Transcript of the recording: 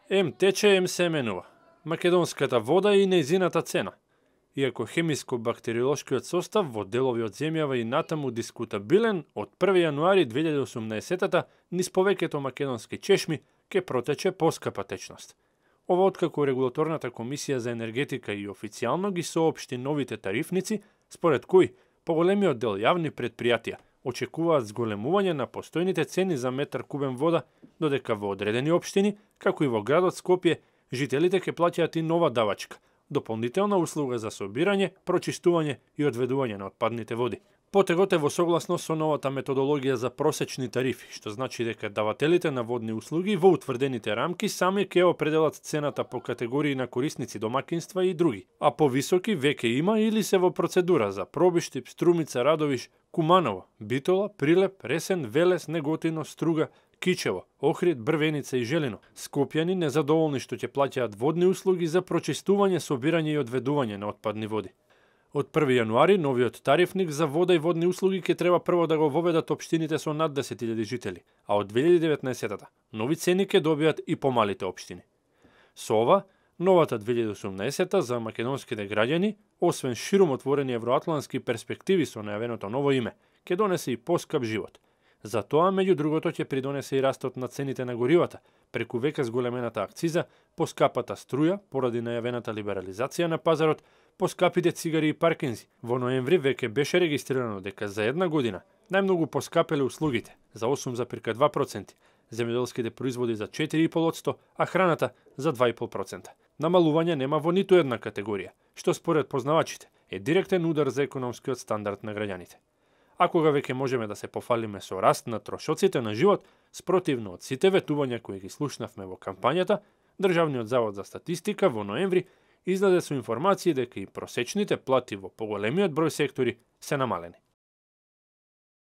Ем тече, ем се менува. Македонската вода и нејзината цена. Иако хемиско-бактериолошкиот состав во делови од земјава и натаму дискутабилен, од 1 јануари 2018 низ повеќето македонски чешми ќе протече поскапа течност. Ова откако Регулаторната комисија за енергетика и официјално ги соопшти новите тарифници, според кои поголемиот дел јавни претпријатија очекуваат зголемување на постојните цени за метар кубен вода, додека во одредени општини, како и во градот Скопје, жителите ќе плаќаат и нова давачка, дополнителна услуга за собирање, прочистување и одведување на отпадните води. Потегот е во согласно со новата методологија за просечни тарифи, што значи дека давателите на водни услуги во утврдените рамки сами ќе определат цената по категории на корисници домакинства и други, а повисоки веќе има или се во процедура за Пробиштип, Струмица, Радовиш, Куманово, Битола, Прилеп, Ресен, Велес, Неготино, Струга, Кичево, Охрид, Брвеница и Желино. Скопјани незадоволни што ќе плаќаат водни услуги за прочистување, собирање и одведување на отпадни води. Од 1 јануари новиот тарифник за вода и водни услуги ќе треба прво да го воведат општините со над 10.000 жители, а од 2019-та нови цени ќе добијат и помалите општини. Со ова, новата 2018 за македонските граѓани, освен широм отворени евроатлански перспективи со најавеното ново име, ќе донесе и поскап живот. За тоа, меѓу другото, ќе придонесе и растот на цените на горивата, преку века зголемената акциза, поскапата струја, поради најавената либерализација на пазарот, поскапите цигари и паркинзи. Во ноември веќе беше регистрирано дека за една година најмногу поскапеле услугите за 8,2%, земјоделските производи за 4,5%, а храната за 2,5%. Намалување нема во ниту една категорија, што според познавачите е директен удар за економскиот стандард на граѓаните. А кога веќе можеме да се пофалиме со раст на трошоците на живот, спротивно од сите ветувања кои ги слушнавме во кампањата, Државниот завод за статистика во ноември излезе со информации дека и просечните плати во поголемиот број сектори се намалени.